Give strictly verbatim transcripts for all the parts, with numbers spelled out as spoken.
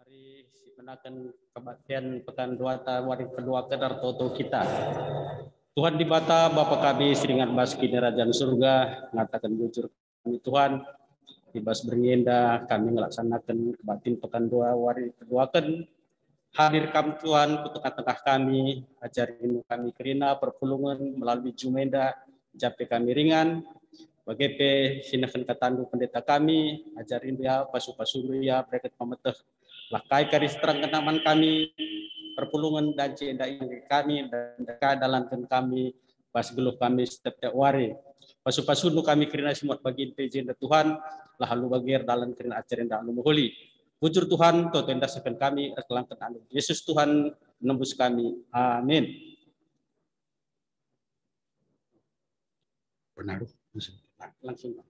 Mari sibenaken kebaktin pekan duata wari keduaken ertoto kita. Tuhan Dibata, Bapa kami si ringan bas Kinirajan Surga, ngataken bujur kami, Tuhan, i bas berngi enda kami ngelaksanaken kebaktin pekan dua wari keduaken. Hadir Kam, Tuhan, ku tengah-tengah kami, ajarindu kami kerina perpulungen melalui juma enda, jape kami ringan. Bage pe sinehken katandu pendeta kami, ajarindu ia, pasu-pasundu ia, bereken pemeteh. Lah kai kari si terangken man kami, perpulungen dan enda kami, dan dalanken kami, bas geluh kami setiap-tiap wari. Pasu-pasundu kami kerina si muat bagin pe i jenda, Tuhan, lah alu bage erdalan kerina acara enda alu mehuli. Bujur Tuhan, toto enda sipen kami erkelangken alu Yesus Tuhan, nembus kami. Amin. Benar. Langsung, Pak.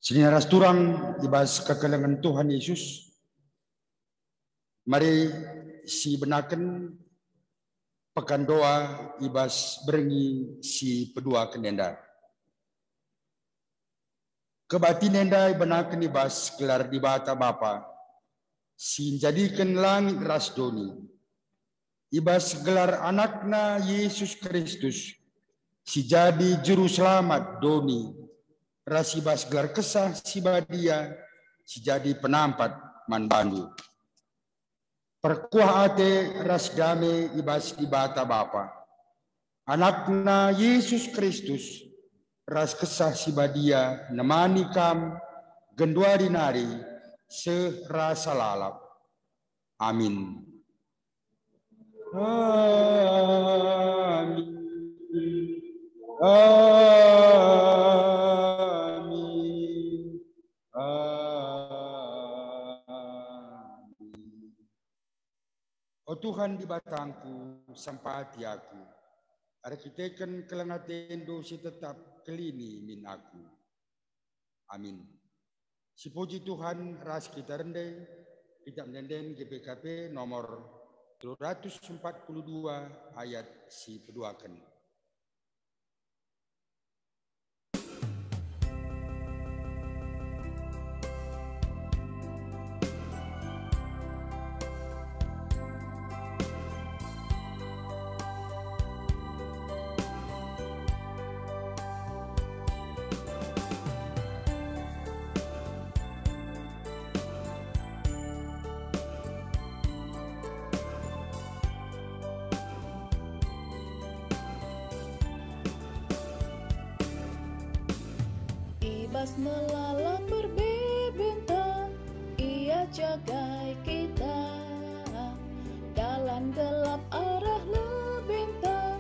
Senina ras turang i bas kekelengen Tuhan Yesus, mari sibenaken pekan doa i bas berngi si peduaken enda. Kebaktin enda ibenaken i bas gelar Dibata Bapa, si njadiken langit ras doni, i bas gelar AnakNa Yesus Kristus, si jadi Juru Selamat doni, ras i bas gelar Kesah Si Badia, si jadi penampat man bandu. Perkuah ate ras dame i bas Dibata Bapa, AnakNa Yesus Kristus, ras Kesah Si Badia nemani kam genduari nari seh rasa lalap. Amin. Amin. Amin. Amin. O Tuhan Dibatangku, sampati aku. Erkiteken keleng atendu si tetap, kelini min aku. Amin. Sipuji Tuhan ras kita rende, Kitap Ende-enden G P K P nomor telu ratus empat puluh dua ayat si peduaken. I bas melala perbebenta, Ia jagai kita. Dalan gelap arah lebenta,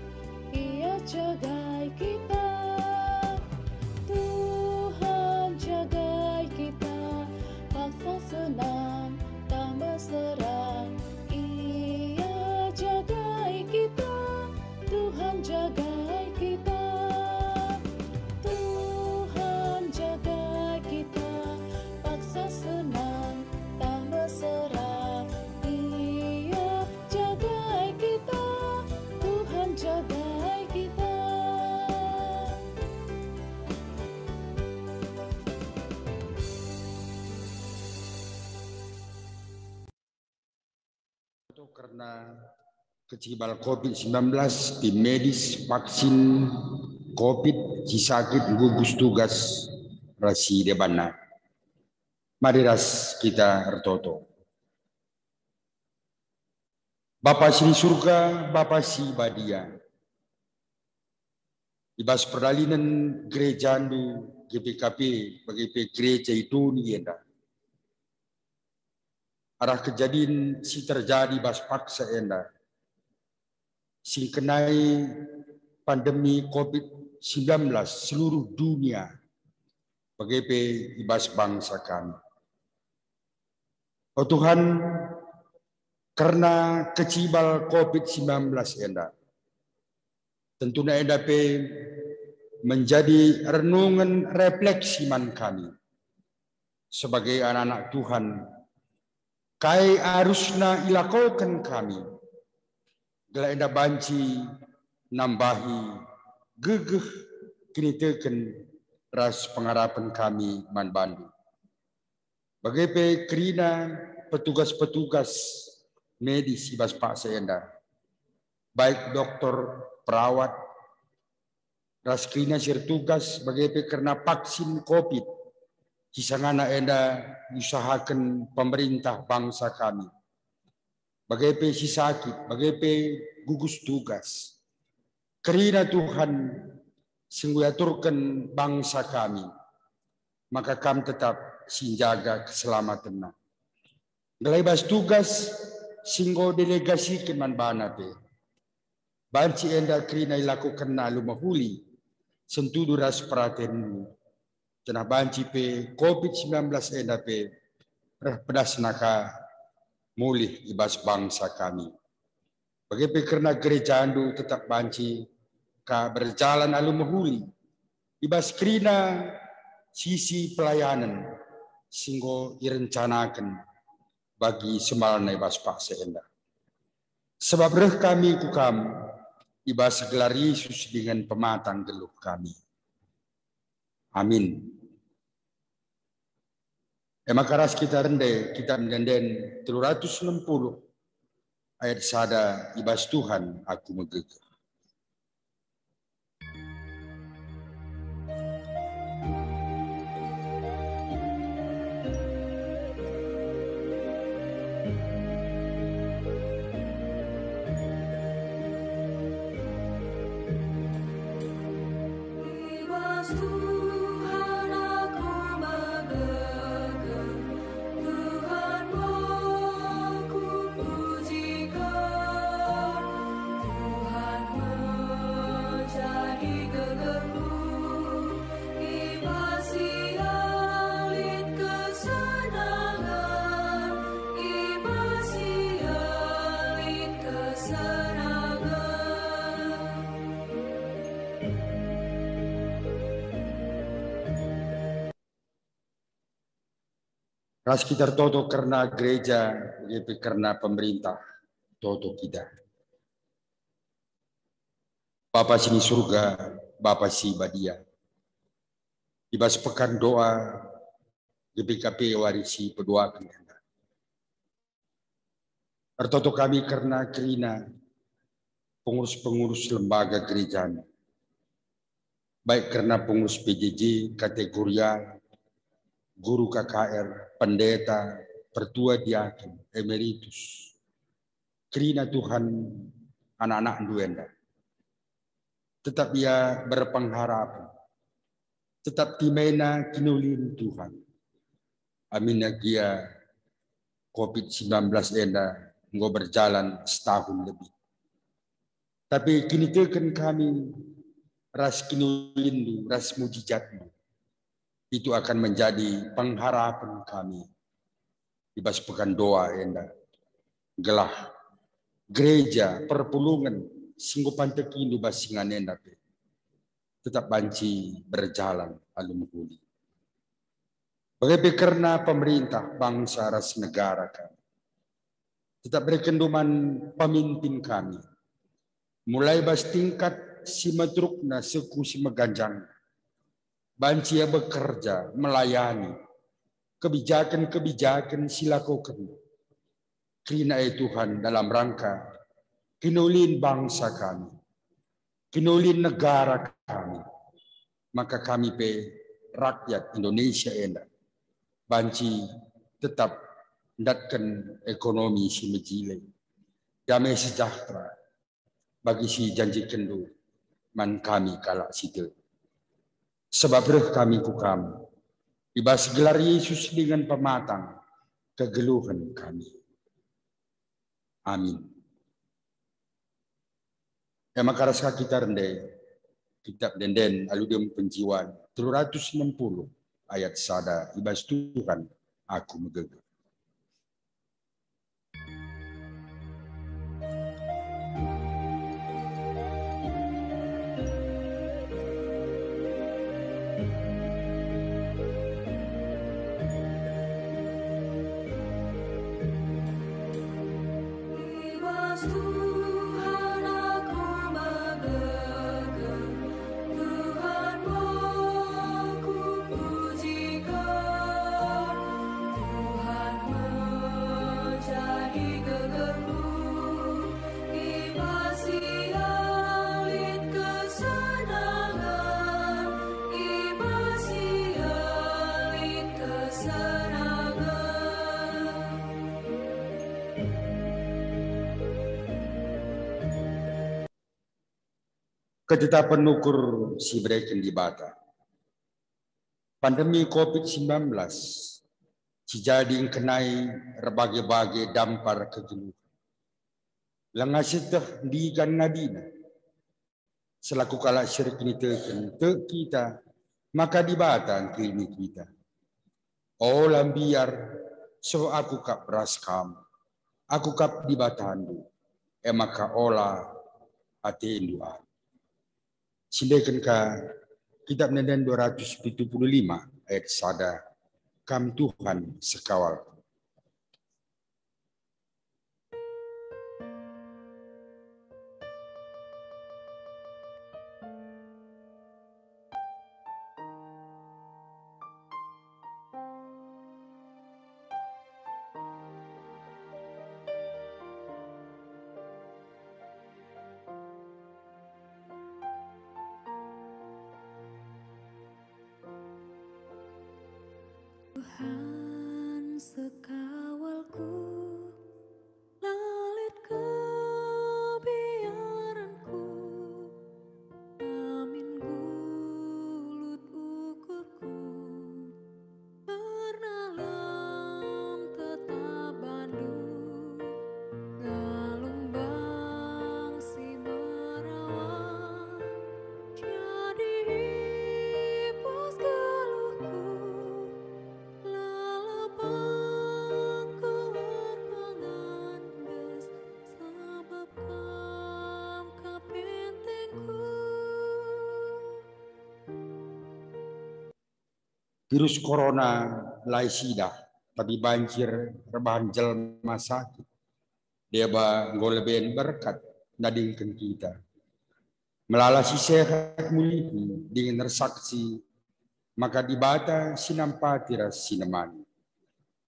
Ia jagai kita. Tuhan jagai kita, paksa senang tah mesera. Ia jagai kita, Tuhan jagai kita. Tuhan jagai kita, paksa senang tah mesera. Ia jagai kita, Tuhan jagai kita. Kerna kecibal covid sembilan belas, tim medis, vaksin covid, si sakit, gugus tugas, ras si debanna. Mari ras kita ertoto. Bapa si di surga, Bapa si badia, i bas perdalinen gerejandu G B K P, bage pe gereja i doni enda, arah kejadin si terjadi bas paksa enda, si ngkenai pandemi covid sembilan belas seluruh dunia, bage pe i bas bangsa kami. O Tuhan, kerna kecibal covid sembilan belas enda, tentuna enda pe menjadi renungen refleksi man kami sebagai anak-anak Tuhan, kai arusna ilakoken kami, gelah enda banci nambahi gegeh, kiniteken, ras pengarapen kami man bandu. Bage pe kerina petugas-petugas medis i bas paksa enda, baik dokter, perawat, ras kerina si ertugas, bage pe kerna vaksin covid, si sangana enda iusahaken pemerintah bangsa kami, bage pe si sakit, bage pe gugus tugas. Kerina Tuhan si enggo iaturken bangsa kami, maka Kam tetap si njaga keselamatenna. Gelah i bas tugas si enggo delegasiken man bana pe, banci enda kerina ilakokenna alu mehuli, sentudu ras peratenNdu, janah banci pe covid sembilan belas enda pe reh pedasna ka mulih i bas bangsa kami. Bage pe kerna gerejaNdu tetap banci ka berjalan alu mehuli i bas kerina sisi pelayanen si enggo irencanaken bagi semalna i bas paksa enda. Sebab reh kami ku Kam i bas gelar Yesus dingen Pemata nggeluh kami. Amin. E maka ras kita rende kitab Ende-enden telu ratus enam puluh ayat sada, i bas Tuhan aku megegeh. Ras kita ertoto kerna gereja, bage pe kerna pemerintah, toto kita. Bapa si ni Surga, Bapa si Badia, i bas pekan doa G B K P wari si peduaken enda, ertoto kami kerna kerina pengurus-pengurus lembaga gerejaNdu, baik kerna pengurus P J J, kategorial, guru K K R, pendeta, pertua diaken, emeritus, kerina Tuhan anak-anakNdu enda. Tetap ia berpengharapen, tetap timena kinulin Tuhan. Aminna gia covid sembilan belas enda enggo berjalan setahun lebih. Tapi kiniteken kami ras kinulinNdu, ras mujizatNdu, itu akan menjadi pengharapen kami i bas pekan doa enda, gelah gereja perpulungen si enggo pantekiNdu bas ingan enda pe tetap banci berjalan alu mehuli. Bage pe kerna pemerintah bangsa ras negara kami, tetap berekenNdu man pemimpin kami, mulai bas tingkat si meterukna seh ku si meganjangna, banci ia bekerja melayani kebijaken-kebijaken si ilakokenNdu. Kerina e Tuhan dalam rangka kiniulin bangsa kami, kiniulin negara kami, maka kami pe rakyat Indonesia enda banci tetap ndatken ekonomi si mejile, damai sejahtera, bagi si janjikenndu man kami kalak si tek. Sebab reh kami ku Kam, i bas gelar Yesus dingen pematang kegeluhen kami. Amin. E maka ras ka kita rende Kitap Ende-enden alu dem penjiwan telu ratus enem puluh ayat sada, i bas Tuhan aku megegeh. I bas Tuhan aku megegeh, Tuhan me kupujiken, Tuhan me jadi gegerku. I bas Ia lit kesenangen, i bas Ia lit kesenangen. Ketetapen ukur si ibereken Dibata. Pandemi covid sembilan belas si jadi engkenai erbage-bage dampar kegeluhen. Langa sieteh ndigan ngadina. Selaku kalak si erkiniteken tek kita maka Dibata engkelini kita. Ola mbiar, sebab aku kap ras kam. Aku kap Dibatandu, e maka ola atendu aku. Sindeken ka Kitap Ende-enden dua ratus pitu puluh lima ayat sada, Kam Tuhan sekawalku. Tuhan sekawalku, la lit kebiarenku, amin gulut ukurku, ernalem tetabandu, gelumbang si merawa. Jadi i bas geluhku, lalap aku erpengandes, sabap Kam kap pentengku. Virus corona la isidah, tapi banci erbahan jelma sakit. Deba enggo leben berkat nadingken kita. Melala si sehat mulihi dingen ersaksi maka Dibata si nampati ras si nemani.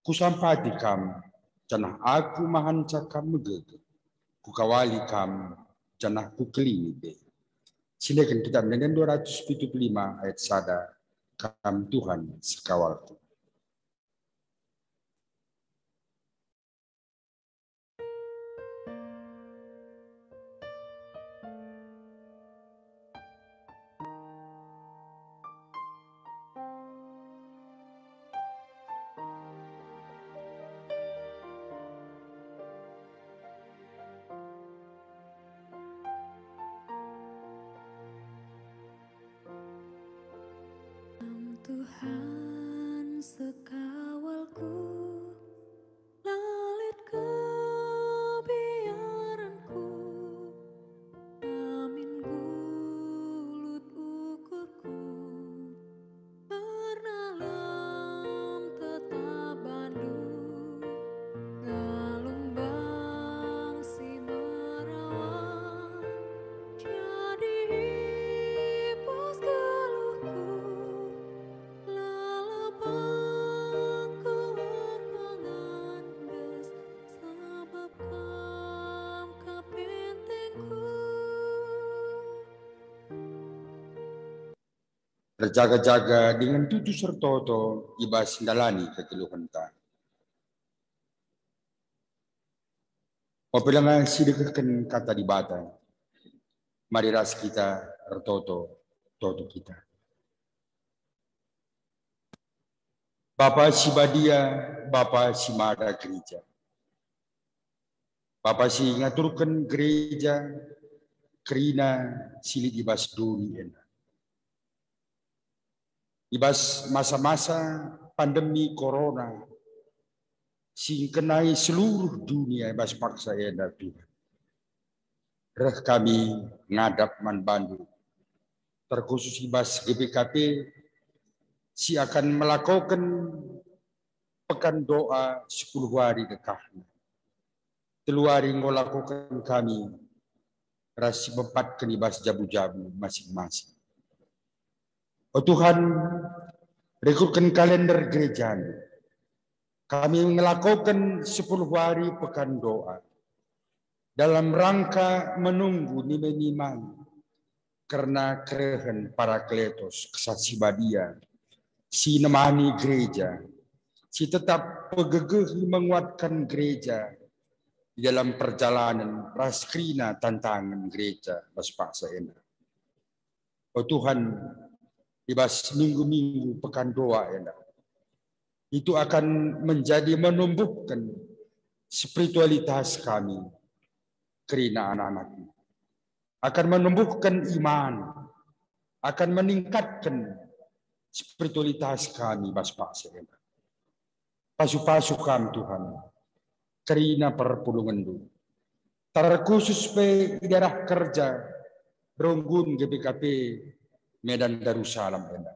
Kusampati kam, janah aku mahanca kam megegeh. Kukawali kam, janah kukelini pe. Sindeken Kitap Ende-enden dua ratus pitu puluh lima ayat sada, Kam Tuhan sekawalku. Kam Tuhan sekawalku, la lit kebiarenku, amin gulut ukurku, ernalem tetabandu, gelumbang si merawa. Jadi i bas geluhku, lalap Erjaga-jaga dingen tutus ertoto i bas ndalani kegeluhenta. Ope langa si dekehken Kata Dibata, mari ras kita ertoto, toto kita. Bapa si Badia, Bapa si mada gereja. Bapa si ngaturken gereja kerina si lit i bas doni enda. I bas masa-masa pandemi corona si ngkenai seluruh dunia i bas paksa enda, Tuhan, reh kami ngadap man bandu, terkhusus i bas G B K P si akan melakoken pekan doa sepuluh wari dekahna. Telu wari enggo lakoken kami ras si pempatken i bas jabu-jabu masing-masing. O Tuhan, rikutken kalender gerejandu, kami ngelakoken sepuluh wari pekan doa dalam rangka menunggu nime-niman kerna kerehen Parakletos, Kesah Si Badia, si nemani gereja, si tetap pegegehi menguatkan gereja di dalam perjalanan ras kerina tantangen gereja bas paksa enda. O Tuhan, i bas minggu-minggu pekan doa enda, itu akan menjadi menumbuhken spiritualitas kami kerina anak-anakmu, akan menumbuhken iman, akan meningkatken spiritualitas kami bas paksa enda. Pasu-pasu Kam, Tuhan, kerina perpulungenndu, terkhusus pe i daerah kerja runggun G B K P Medan Darussalam enda.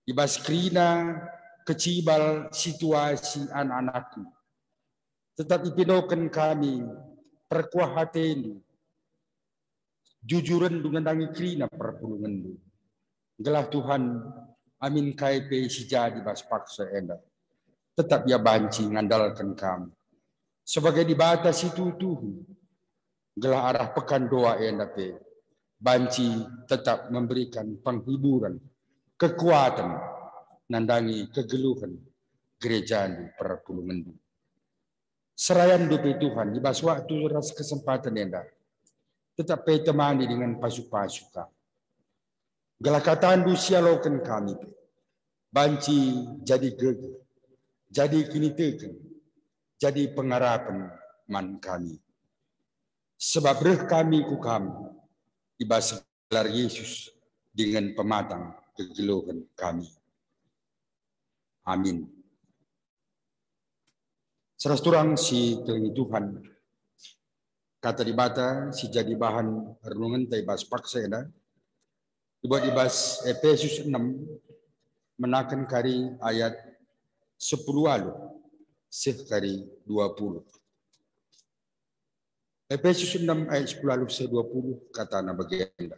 I bas kerina kecibal situasi anak-anakku, tetap ipindoken kami perkuah atendu, jujurenndu nandangi kerina perpulungenndu. Gelah Tuhan, amin kai pe si jadi bas paksa enda, tetap ia banci ngandalken Kam sebagai Dibata si tuhu-tuhu, gelah arah pekan doa enda pe banci tetap memberikan penghiburan, kekuatan, nandangi kegeluhen gerejandu perpulungenndu. Serayandu pe Tuhan, i bas waktu ras kesempatan enda, tetap pe temani dengan pasu-pasu Kam. Gelah katandu sialoken kami pe banci jadi gegeh, jadi kiniteken, jadi pengarapen man kami. Sebab reh kami ku Kam i bas gelar Yesus dingen pematang kegeluhen kami. Amin. Saras turang si kelengi Tuhan, Kata Dibata si jadi bahan renungenta i bas paksa enda, ibuat i bas Epesus enem, menaken kari ayat sepuluh alu seh kari dua puluh. Epesus enem ayat sepuluh alu seh dua puluh katana bagenda,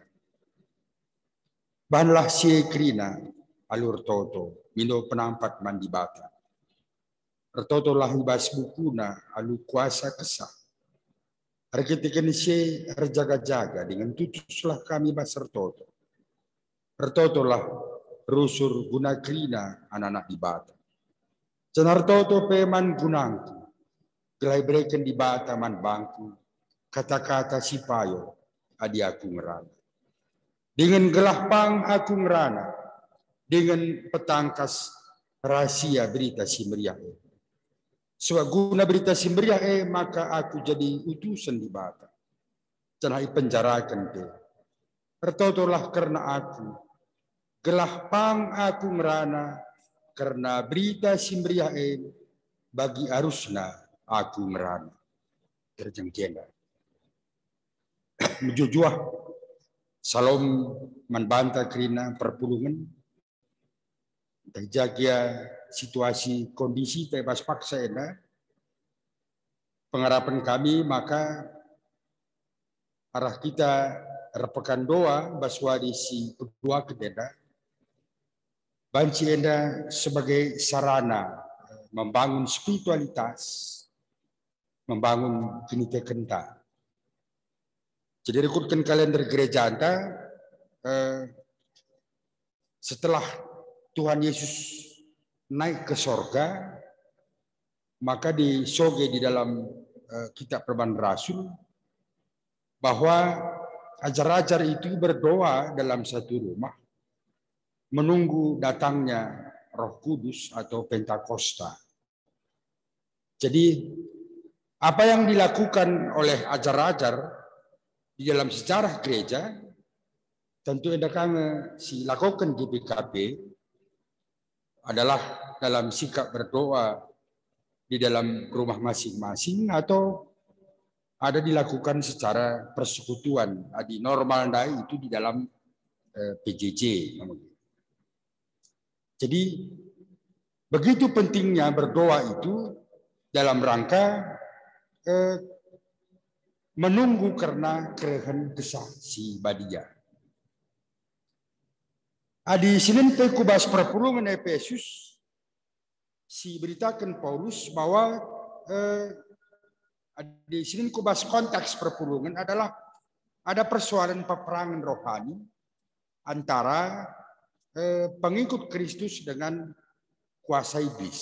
"Bahanlah si e kerina alu ertoto, mindo penampat man Dibata. Ertotolah i bas bukuna alu kuasa Kesah. Erkiteken si e erjaga-jaga dingen tutuslah kami bas ertoto. Ertotolah rusur guna kerina anak-anak Dibata. Janah ertoto pe man gunangku, gelah ibereken Dibata man bangku kata-kata si payo adi aku ngerana. Dingen gelah pang aku ngerana, dingen petangkas rahasia Berita Si Meriah e. Sebab guna Berita Si Meriah e maka aku jadi utusen Dibata, janah ipenjaraken pe. Ertotolah kerna aku, gelah pang aku ngerana kerna Berita Si Meriah e, bagi arusna aku ngerana." Terjeng jenda. Mejuah-juah salom man banta kerina perpulungen. Ntah i ja gia situasi kondisita i bas paksa enda, pengarapen kami maka arah kita erpekan doa bas wari si peduaken enda, banci enda sebagai sarana, eh, membangun spiritualitas, membangun kinitekenta. Jadi rikutken kalender gerejanta, eh, setelah Tuhan Yesus naik ke sorga, maka disoge di dalam, eh, kitab Perbahan Rasul bahwa ajar-ajar itu berdoa dalam satu rumah menunggu datangnya Roh Kudus atau Pentakosta. Jadi, apa yang dilakukan oleh ajar-ajar di dalam sejarah gereja, tentu enda ka nge si lakoken G P K P adalah dalam sikap berdoa di dalam rumah masing-masing atau ada dilakukan secara persekutuan, adi normal ndai itu di dalam, eh, P J J. Jadi, begitu pentingnya berdoa itu dalam rangka, eh, menunggu kerna kerehen Kesah Si Badia. Adi sinen pe ku bas perpulungen Epesus, si beritaken Paulus bahwa, eh, adi sinen ku bas konteks perpulungen adalah ada persoalan peperangan rohani antara, eh, pengikut Kristus dengan kuasa iblis.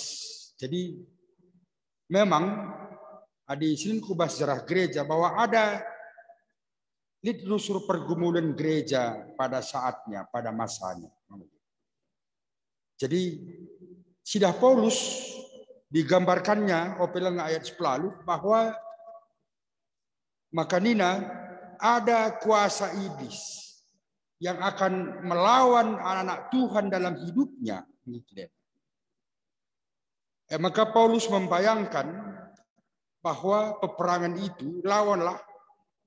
Jadi, memang adi sinen ku bas sejarah gereja bahwa ada lit rusur pergumulan gereja pada saatnya, pada masanya. Jadi, sidah Paulus digambarkannya ope langa ayat sepuluh bahwa maka nina ada kuasa iblis yang akan melawan anak-anak Tuhan dalam hidupnya. E, maka Paulus membayangkan bahwa peperangan itu lawanlah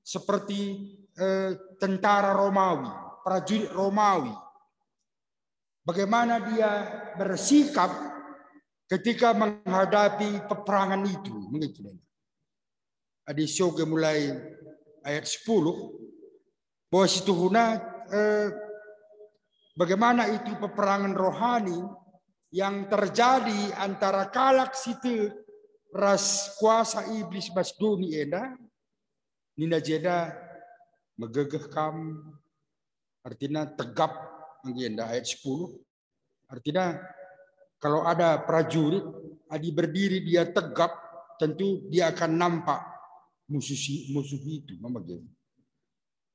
seperti, eh, tentara Romawi, prajurit Romawi. Bagaimana dia bersikap ketika menghadapi peperangan itu, begitu. Adi soge mulai ayat sepuluh, bahwa situhuna, eh, bagaimana itu peperangan rohani yang terjadi antara kalak si tek ras kuasa iblis bas doni enda, nina jenda, "Megegeh kam," artina tegap, nggenda ayat sepuluh. Artina, kalau ada prajurit, adi berdiri dia tegap, tentu dia akan nampak musuh si, musuh itu, memegeng.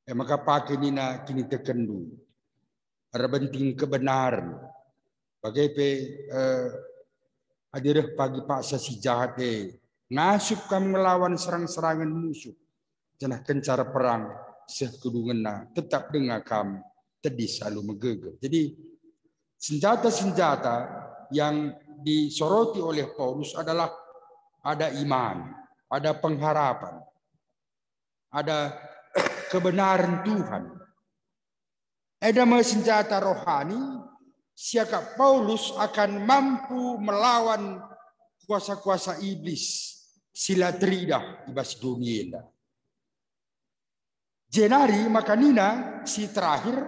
E maka pake nina kinitekenndu, erbenting kebenaran. Bage pe, eh, adi reh pagi paksa si jahat e, ngasup kam ngelawan serang-serangen musuh, janah kenca erperang seh kedungenna, tetap denga kam tedis alu megegeh. Jadi, senjata-senjata yang disoroti oleh Paulus adalah ada iman, ada pengharapan, ada kebenaran Tuhan. Enda me senjata rohani siakap Paulus akan mampu melawan kuasa-kuasa iblis si la teridah i bas doni enda. Jenari maka nina si terakhir,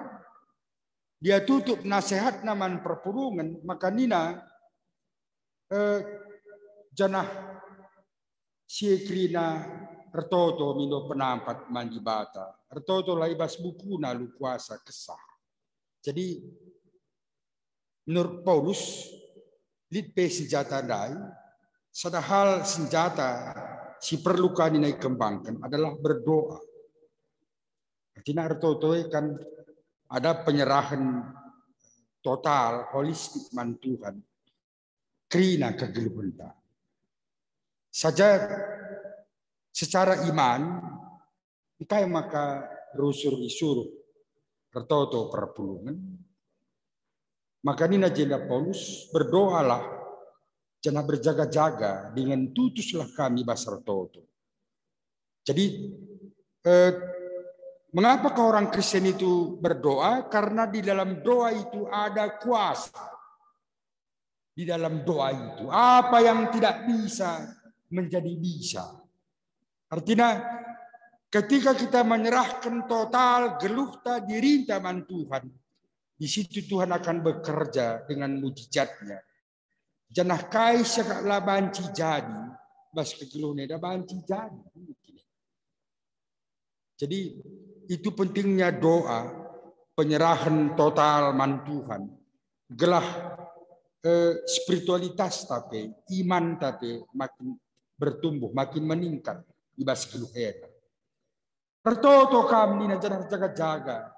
dia tutup nasihatna man perpulungen, maka nina, eh, janah si e kerina ertoto mindo penampat man Dibata, ertoto la i bas bukuna alu kuasa Kesah. Jadi, menurut Paulus, lit pe senjata ndai, sada hal senjata si perlu ka nina ikembangken adalah berdoa. Artina ertoto e kan ada penyerahan total, holistik man Tuhan. Kerina kegeluhenta. Saja secara iman, engkai maka rusur isuruh ertoto perpulungen? Maka nina jenda Paulus, "Berdoalah, janah berjaga-jaga, dingen tutuslah kam i bas ertoto." Jadi, eh, mengapakah orang Kristen itu berdoa? Karena di dalam doa itu ada kuasa. Di dalam doa itu, apa yang tidak bisa menjadi bisa. Artinya, ketika kita menyerahkan total geluhta, dirinta man Tuhan, di situ Tuhan akan bekerja dengan mujizatnya. Janah kai si la banci jadi, bas kegeluhen enda banci jadi. Jadi, itu pentingnya doa, penyerahan total man Tuhan. gelah, eh, spiritualitas ta pe, iman ta pe makin bertumbuh, makin meningkat i bas geluh enda. Ertoto kam nina janah erjaga-jaga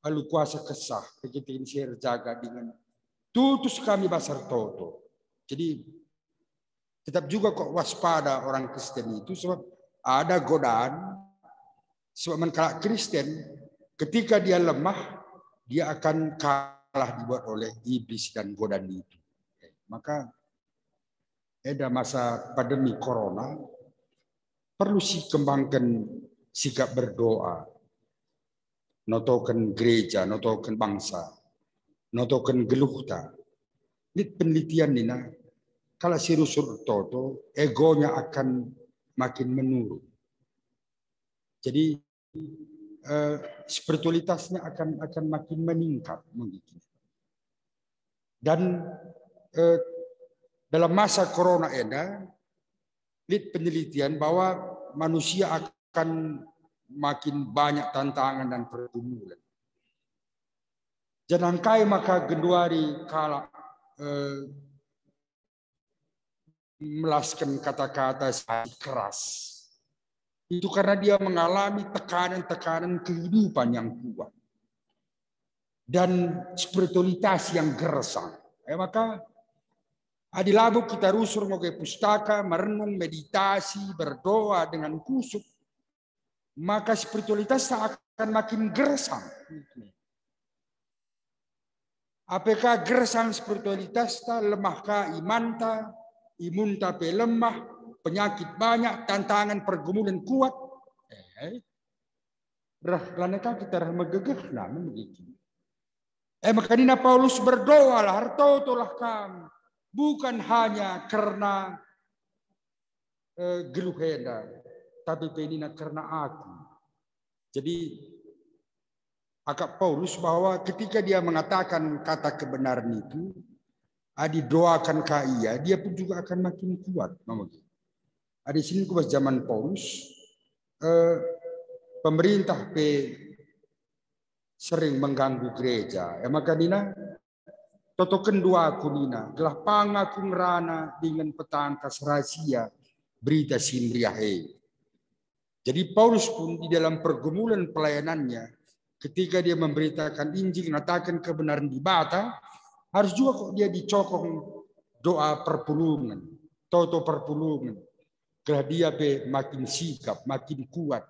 alu kuasa Kesah, keketin si erjaga dingen tutus kami bas ertoto. Jadi tetap juga kok waspada orang Kristen itu, sebab ada godaan, sebab man kalak Kristen ketika dia lemah, dia akan kalah dibuat oleh iblis dan godaan itu. Maka eda masa pandemi corona, perlu sikembangken sikap berdoa, notoken gereja, notoken bangsa, notoken geluhta. Lit penelitian nina, kalak si rusur ertoto, egonya akan makin menurun. Jadi, eh, spiritualitasnya akan, akan makin meningkat, mungkin. Dan, eh, dalam masa corona enda, lit penelitian bahwa manusia akan makin banyak tantangan dan pergumulan. Janah engkai maka genduari kalak, eh, melasken kata-kata si keras? Itu karena dia mengalami tekanan-tekanan kehidupan yang kuat dan spiritualitas yang gersang. Eh, maka adi labo kita rusur ngoge pustaka, merenung, meditasi, berdoa dengan kusuk, maka spiritualitas akan makin gersang. Apakah gersang spiritualitas ta, lemah ka imanta, imunta pe lemah, penyakit banyak, tantangan pergumulan kuat. Eh, reh, lanai ka kita reh megegehna, begitu. Eh, maka nina Paulus, "Berdoalah, ertotolah kam, bukan hanya kerna, eh, geluh enda, tapi pe nina kerna aku." Jadi, akap Paulus bahwa ketika dia mengatakan kata kebenaran itu, adi doakan ka ia, dia pun juga akan makin kuat. Mama. Adi sini ku bas zaman Paulus, eh, pemerintah pe sering mengganggu gereja. E maka nina, "Totoken dua aku," nina, "gelah pang aku ngerana dingen petangkas rahasia Berita Si Meriah e." Jadi Paulus pun di dalam pergumulan pelayanannya, ketika dia memberitakan Injil, ngatakan kebenaran Dibata, harus juga kok dia dicokong doa perpulungen, toto perpulungen. Gelah dia pe makin sigap, makin kuat.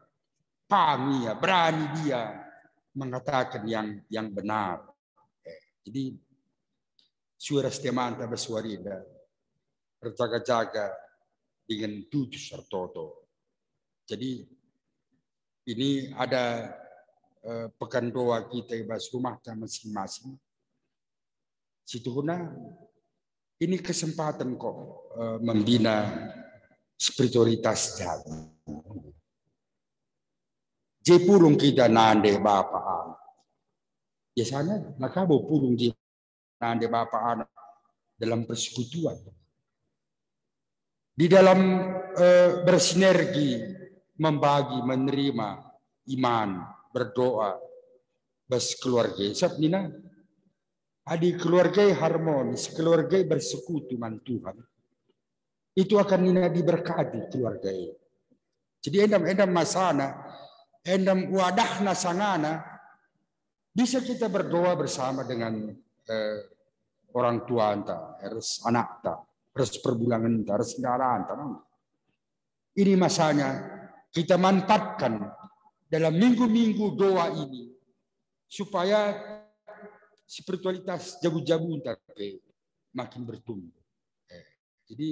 Pang ia, berani dia mengatakan yang, yang benar. Eh, jadi, sue ras temanta bas wari enda, erjaga-jaga dingen tutus ertoto. Jadi, ini ada, eh, pekan doa kita i bas rumahta masing-masing. Situhuna ini kesempatan kok, eh, membina spiritualitas jabu. Je pulung kita nande bapa anak. Biasanya maka bo pulung je nande bapa anak dalam persekutuan. Di dalam, eh, bersinergi, membagi, menerima iman, berdoa, bas keluarga. Sebab nina, adi keluarga harmonis, keluarga bersekutu man Tuhan, itu akan nina diberkati keluarga. Jadi endam, endam masana, endam wadahna sangana, bisa kita berdoa bersama dengan, eh, orang tuanta, ras anakta, ras perbulangenta, ras ndaranta. Ini masanya kita manfaatkan dalam minggu-minggu doa ini supaya spiritualitas jabu-jabunta pe makin bertumbuh. Eh, jadi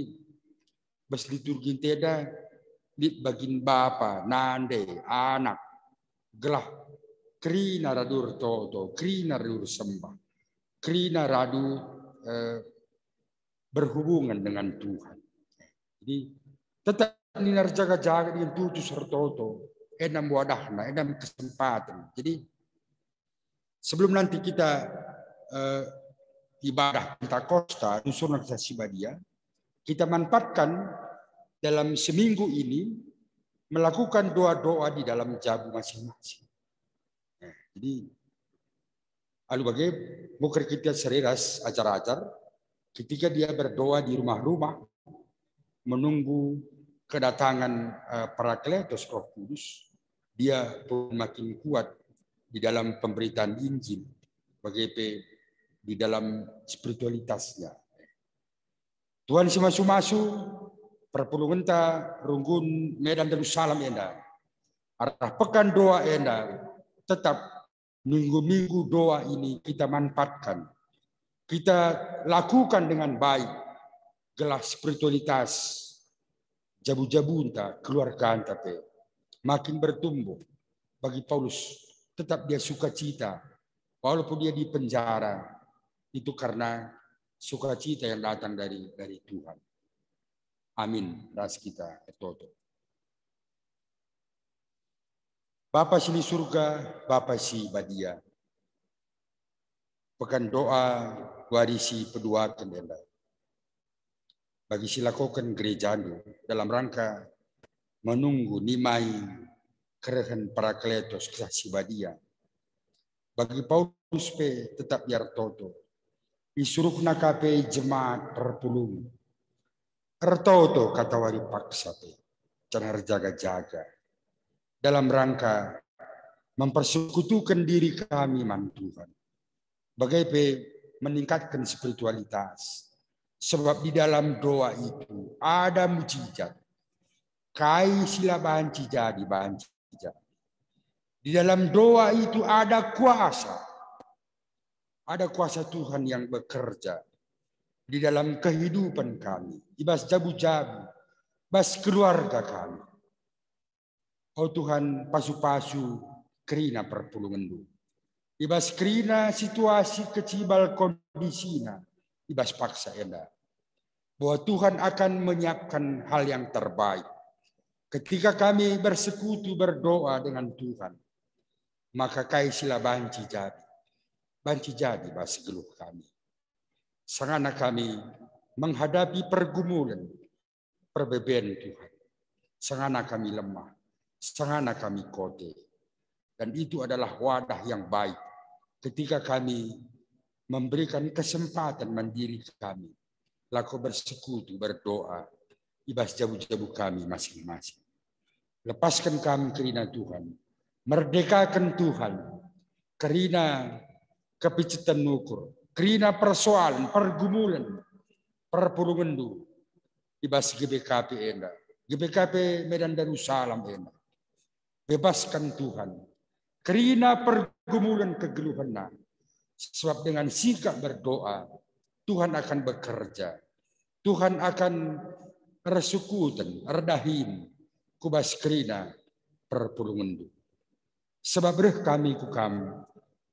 bas liturgi enda lit bagin bapa, nande, anak, gelah kerina radu ertoto, kerina radu ersembah, kerina radu, eh, berhubungan dengan Tuhan. Jadi tetap nina erjaga-jaga dengan tutus ertoto, endam wadahna, endam kesempatan. Jadi sebelum nanti kita, eh, ibadah Pentakosta, nusurna Kesah Si Badia, kita manfaatkan dalam seminggu ini melakukan doa-doa di dalam jabu masing-masing. Nah, jadi Alu bage, muker kita seri ras ajar-ajar, ketika dia berdoa di rumah-rumah, menunggu kedatangan, eh, Parakletos Roh Kudus, dia pun makin kuat di dalam pemberitaan Injil, bage pe di dalam spiritualitasnya. Tuhan si masu-masu, perpulungenta runggun Medan Darussalam enda, arah pekan doa enda, tetap minggu-minggu doa ini kita manfaatkan, kita lakukan dengan baik, gelah spiritualitas jabu-jabunta, keluarganta pe makin bertumbuh. Bagi Paulus, tetap dia sukacita, walaupun dia di penjara, itu karena sukacita yang datang dari dari Tuhan. Amin. Ras kita ertoto. Bapa si di surga, Bapa si badia, pekan doa wari si peduaken enda, bagi si lakoken gerejandu dalam rangka menunggu nimai kerehen Parakletos Kesah Si Badia. Bagi Paulus pe tetap ia ertoto. Isuruhna ka pe jemaat perpulungen. Ertoto katawari paksa pe, janah erjaga-jaga dalam rangka mempersekutuken diri kami man Tuhan. Bage pe meningkatken spiritualitas. Sebab di dalam doa itu ada mujizat. Kai si la banci jadi, banci jadi. Di dalam doa itu ada kuasa. Ada kuasa Tuhan yang bekerja di dalam kehidupan kami, i bas jabu-jabu, bas keluarga kami. O Tuhan, pasu-pasu kerina perpulungenndu. I bas kerina situasi kecibal kondisina, i bas paksa enda. Bahwa Tuhan akan menyiapkan hal yang terbaik. Ketika kami bersekutu berdoa dengan Tuhan, maka kai si la banci jadi, banci jadi bas geluh kami. Sangana kami menghadapi pergumulan, perbeben Tuhan. Sangana kami lemah, sangana kami kote. Dan itu adalah wadah yang baik ketika kami memberikan kesempatan man diri kami, lako bersekutu berdoa i bas jabu-jabu kami masing-masing. Lepasken kami kerina Tuhan, merdekaken Tuhan kerina kepiceten ukur, kerina persoalan, pergumulan, perpulungenndu i bas G B K P enda, G B K P Medan Darussalam enda. Bebaskan Tuhan kerina pergumulan kegeluhenna, sebab dengan sikap berdoa, Tuhan akan bekerja. Tuhan akan ersukuten, erdahin ku bas kerina perpulungenndu. Sebab reh kami ku Kam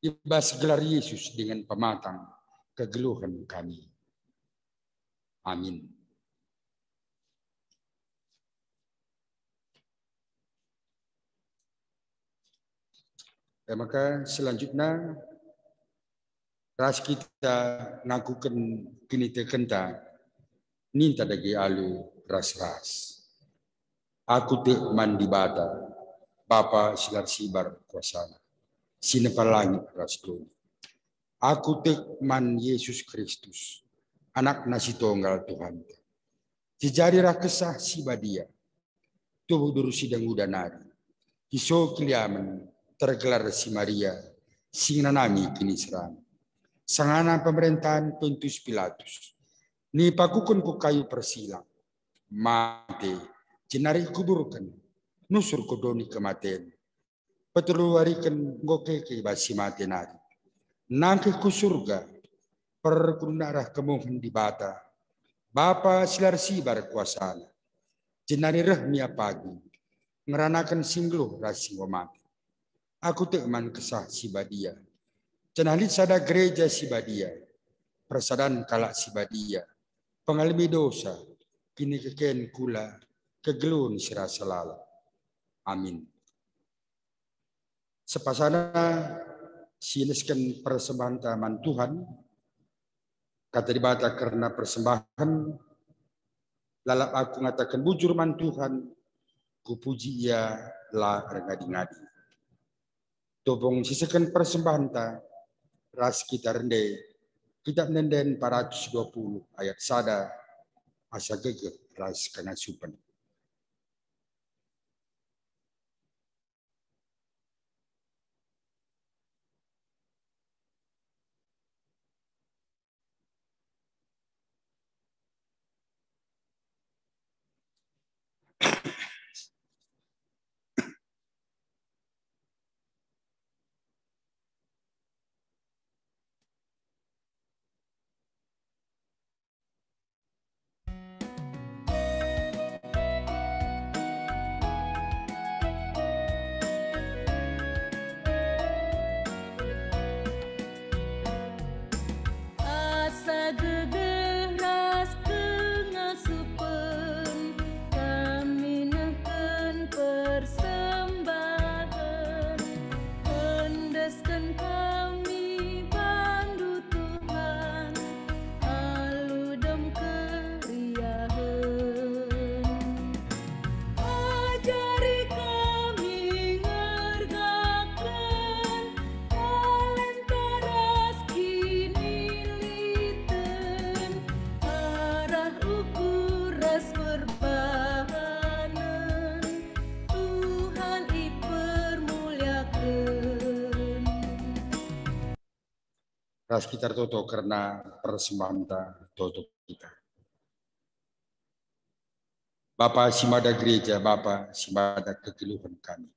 i bas gelar Yesus dingen Pematang kegeluhen kami. Amin. E maka selanjutna ras kita ngakuken kinitekenta, ninta dage alu ras-ras. Aku tek man Dibata, Bapa si la ersibar kuasana, si nempa langit ras doni. Aku tek man Yesus Kristus, AnakNa si Tonggal Tuhanta, si jadi rah Kesah Si Badia, tubuh duru si denguda nari, iso keliamen, tergelar si Maria, si ngenanami kiniseran. Sangana pemerentahen Pontius Pilatus, nipakuken ku kayu persilang, mate, jenari ikuburken, nusur ku doni kematen. Petelu wariken enggo keke i bas si mate nari. Nangkih ku Surga, perkun arah kemuhen Dibata, Bapa si la ersibar kuasana. Jenari reh mia pagi, ngeranaken si nggeluh ras si enggo mate. Aku tek man Kesah Si Badia. Janah lit sada gereja si badia, persadan kalak si badia, pengalemi dosa, kinikeken kula, kegeluhen si rasa lalap. Amin. Sepasana si nesken persembahenta man Tuhan, kata Dibata kerna persembahen, lalap aku ngataken bujur man Tuhan, kupuji Ia la erngadi-ngadi. Topung siseken persembahenta, ras kita rende Kitap Ende-enden empat ratus dua puluh ayat sada, asa gegeh ras kengasupen. Asa gegeh ras kengasupen kami nehken persembahen, endesken kami bandu Tuhan, alu dem keriahen. Ajari kami ngergaken talenta ras kiniliten, arah ukur ras perbahanen Tuhan ipermuliaken. Ras kita ertoto kerna persembahenta, ertoto kita. Bapa si mada gereja, Bapa si mada kegeluhen kami.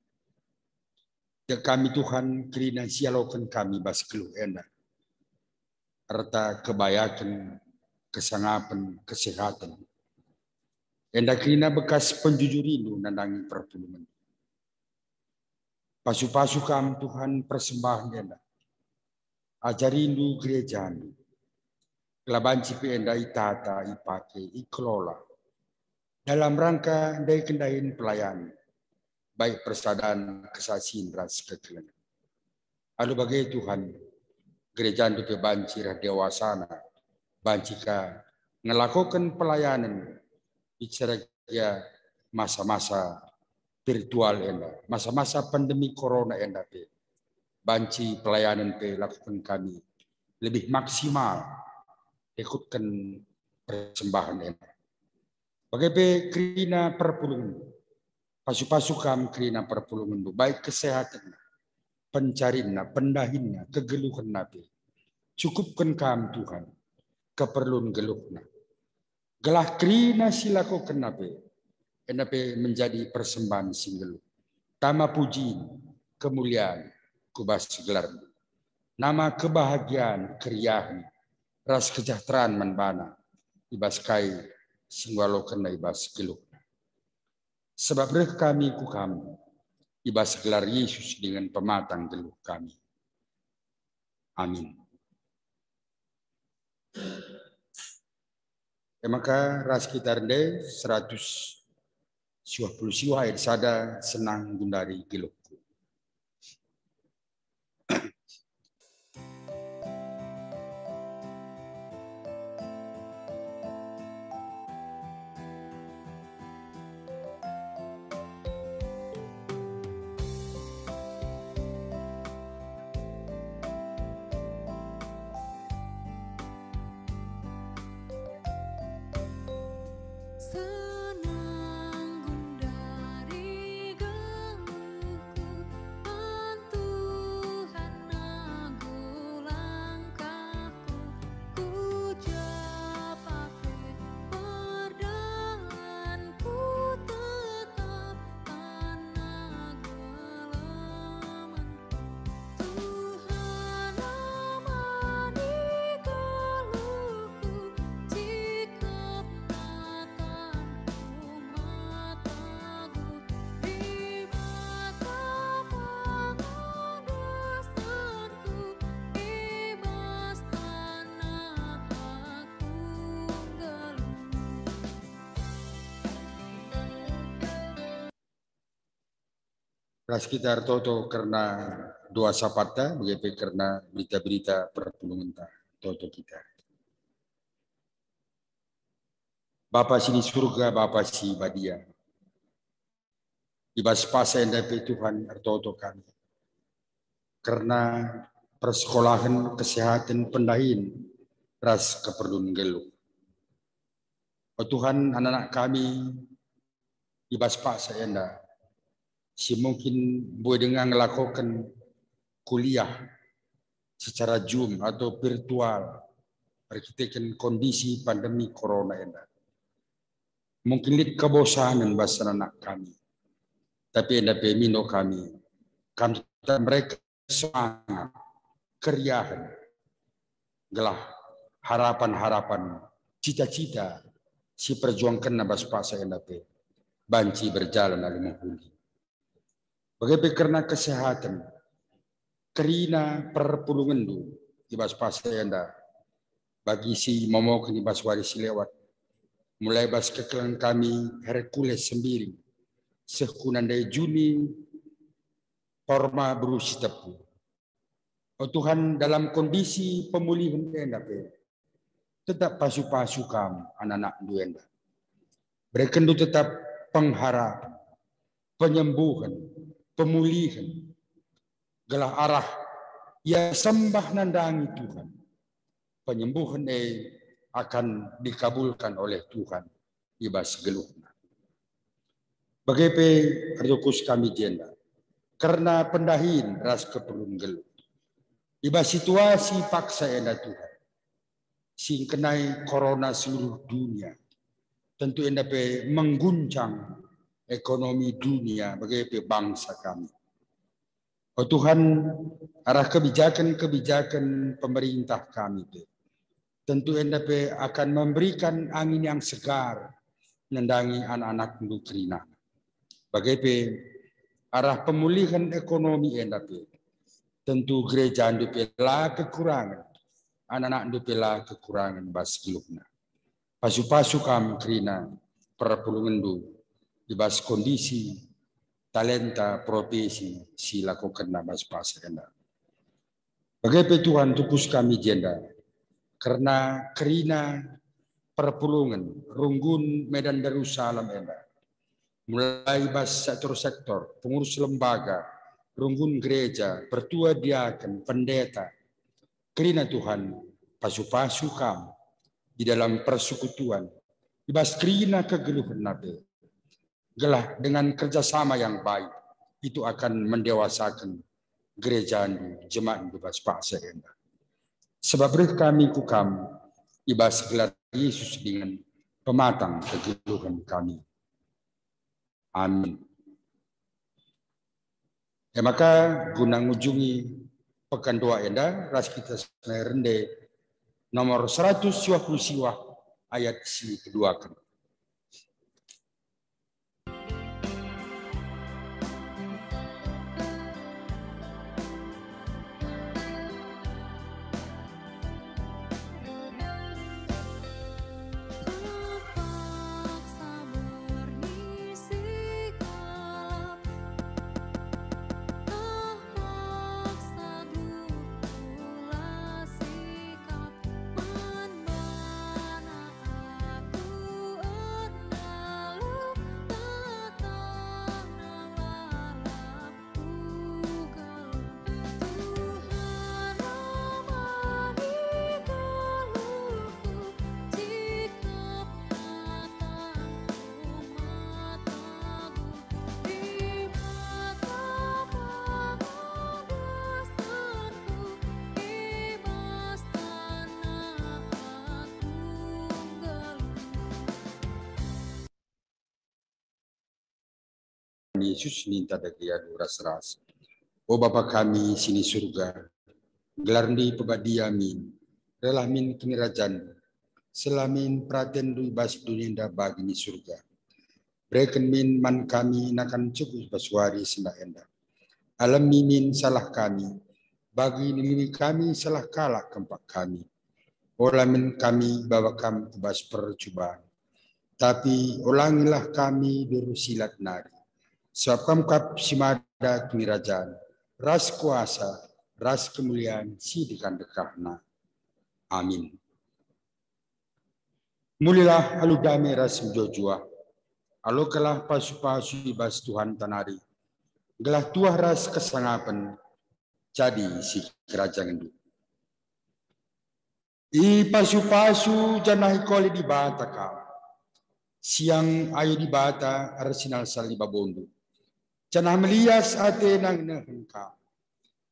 Tek kami Tuhan, kerina si ialoken kami bas geluh enda, erta kebayaken, kesangapen, kesehaten. Enda kerina bekas penjujurindu nandangi perpulungen. Pasu-pasu Kam, Tuhan, persembahen enda. Ajarindu gerejandu, gelah banci pe enda itata, ipake, ikelola dalam rangka ndai kendahin pelayanen, baik persadan, kesasin, ras kekelengen. Alu bage, Tuhan, gerejandu pe banci reh dewasana, banci ka ngelakoken pelayanen bicara gia masa-masa virtual enda, masa-masa pandemi corona enda pe. Banci pelayanen pe lakoken kami lebih maksimal, ikutken persembahen enda. Bage pe kerina perpulungenndu, pasu-pasu Kam kerina perpulungenndu, baik kesehatenna, pencarinna, pendahinna, kegeluhenna pe. Cukupken Kam, Tuhan, keperlun geluhna. Gelah kerina si lakokenna pe, enda pe menjadi persembahen si nggeluh. Tama puji, kemulian ku bas gelarNdu. Nama kebahagian, keriahen, ras kejahteran man bana, i bas kai si ngalokenna i bas geluhna. Sebab reh kami ku Kam, i bas gelar Yesus dingen pematang geluh kami. Amin. E maka ras kita rende seratus siwah puluh siwah ayat sada, Senang Gundari Geluhku. Senang gundari geluhku, man Tuhan nanggo langkahku, ku ja pe perdalanku tetap tanah gelemanku. Tuhan amani geluhku, jikapna tanku mataku, Dibata penguduskenku, i bas tanah aku nggeluh. Ras kita ertoto kerna doa sapatta, bage pe kerna berita-berita perpulungenta. Toto kita. Bapa si di Surga, Bapa si Badia, i bas pasa enda pe Tuhan ertoto kami kerna persekolahen, kesehaten, pendahin, ras keperlun nggeluh. O Tuhan, anak-anak kami i bas paksa enda, si mungkin mbue denga ngelakoken kuliah secara Zoom atau virtual erkiteken kondisi pandemi corona enda. Mungkin lit kebosanen bas anak kami, tapi enda pe mindo kami, kam tetap mereken semangat, keriahen, gelah harapan-harapan, cita-cita si perjuangkenna bas paksa enda pe banci berjalan alu mehuli. Bage pe kerna kesehaten, kerina perpulungenndu i bas paksa enda, bagi si momoken i bas wari si lewat, mulai bas kekelengen kami Hercules Sembiring, seh ku nande Juni Porma Beru Sitepu. O Tuhan, dalam kondisi pemulihen enda pe, tetap pasu-pasu Kam anak-anakNdu enda. Berekenndu tetap pengharapen, penyembuhen, pemulihen, gelah arah ia sembah nandangi Tuhan, penyembuhen e akan dikabulkan oleh Tuhan i bas geluhna. Bage pe erdokus kami jenda kerna pendahin ras keperlun geluh. I bas situasi paksa enda Tuhan, si ngkenai corona seluruh dunia, tentu enda pe mengguncang ekonomi dunia, bage pe bangsa kami. O Tuhan, arah kebijaken-kebijaken pemerintah kami pe, tentu enda pe akan memberikan angin yang segar nandangi anak-anakNdu kerina. Bage pe arah pemulihen ekonomi enda pe, tentu gerejaNdu pe la kekurangen, anak-anakNdu pe la kekurangen bas geluhna. Pasu-pasu Kam kerina perpulungenndu i bas kondisi talenta profesi si lakokenna bas paksa enda. Bage pe Tuhan, tukus kami jenda kerna kerina perpulungen runggun Medan Darussalam enda, mulai bas sektor-sektor, pengurus lembaga, runggun gereja, pertua diaken, pendeta. Kerina Tuhan, pasu-pasu Kam di dalam persekutuan, i bas kerina kegeluhenna pe, gelah dengan kerjasama yang baik itu akan mendewasaken gerejaNdu, jemaatNdu bas paksa enda. Sebab reh kami ku Kam i bas gelar Yesus dingen pematang kegeluhen kami. Amin. E maka, guna ngujungi pekan dua enda, ras kita senai rende nomor seratus dua puluh siwah ayat si peduaken. Yesus ninta dage alu ras-ras. O Bapa kami si ni Surga, gelarNdu ipebadia min, rehlah min kinirajanNdu, seh min peratenNdu i bas doni enda bagi ni Surga. Bereken min man kami nakan cukup bas wari sendah enda. Alemi min salah kami, bagi nilemi kami salah kalak kempak kami. Ola min kami ibawa Kam ku bas percuban, tapi olangilah kami diberu si lat nari. Sebab Kam kap si mada kinirajan, ras kuasa, ras kemulian si dekah-dekahna. Amin. Mulilah alu dame ras mejuah-juah, alokenlah pasu-pasu i bas Tuhanta nari, gelah tuah ras kesangapen, jadi sikerajangenNdu. Ipasu-pasu janah ikole Dibata kam. Siang ayo Dibata ersinalsal i babondu, janah melias atena ngenehen kam.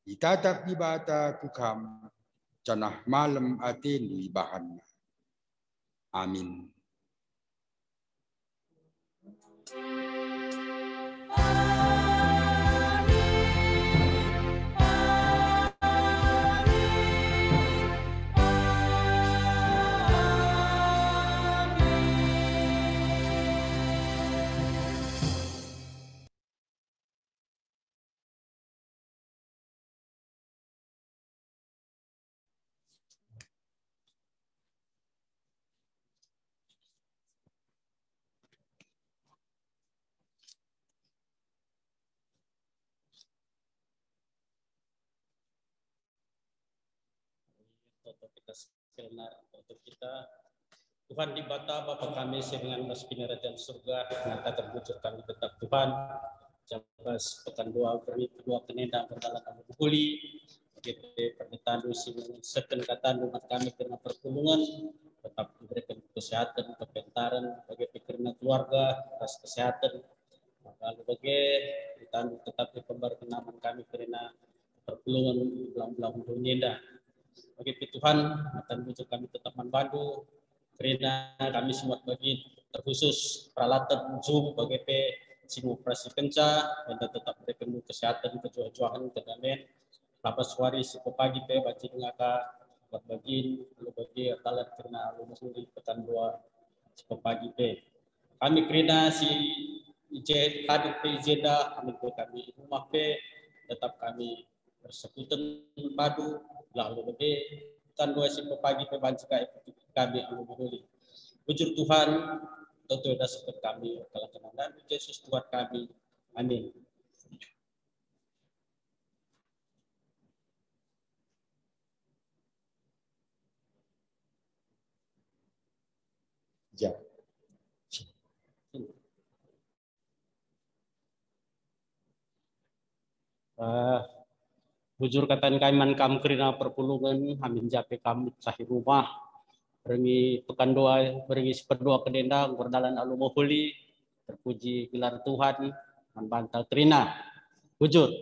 Itatap Dibata ku kam, janah malem atendu ibahanNa. Amin. Toto kita sekenar, toto kita. Tuhan Dibata, Bapa kami si ringan bas Kinirajan Surga, ngataken bujur kami tetap Tuhan, jabas pekan dua berngi kedua kenenda berdalan alu mehuli, bage pe perditanNdu si seken katanNdu man kami kerna perpulungen, tetap ibereken kesehatan, kepentaren, bage pe kerna keluarga, ras kesehatan, lalu bage ditanNdu tetap ipembarken man kami kerna perpulungen belang-belang doni enda. Bage pe Tuhan, ngataken bujur kami tetap man bandu, kerina kami si muat bagi terkhusus peralatan Zoom bage pe si mengoperasikenca, enda tetap berekenNdu kesehatan, kejuah-juahen, kedamaian, lapas wari si pepagi pe banci denga ka muat bagin, alu bagi erdalan kerna alu mehuli pekan dua si pepagi pe. Kami kerina si i je hadir pe i jenda, amin pe kami i rumah pe, tetap kami ersekutu man bandu, gelah alu bage pekan dua si pepagi pe banci ka ipekiti kami alu mehuli. Bujur Tuhan, tentu enda seket kami erkiteken man Jesus Tuhan kami. Amin. Ja. Eh, bujur kataken kami man kam kerina perpulungen, amin ja pe kam sah i rumah. Berngi pekan dua, berngi si pedua kenenda, enggo erdalan alu mehuli, terpuji gelar Tuhan, man banta kerina. Bujur.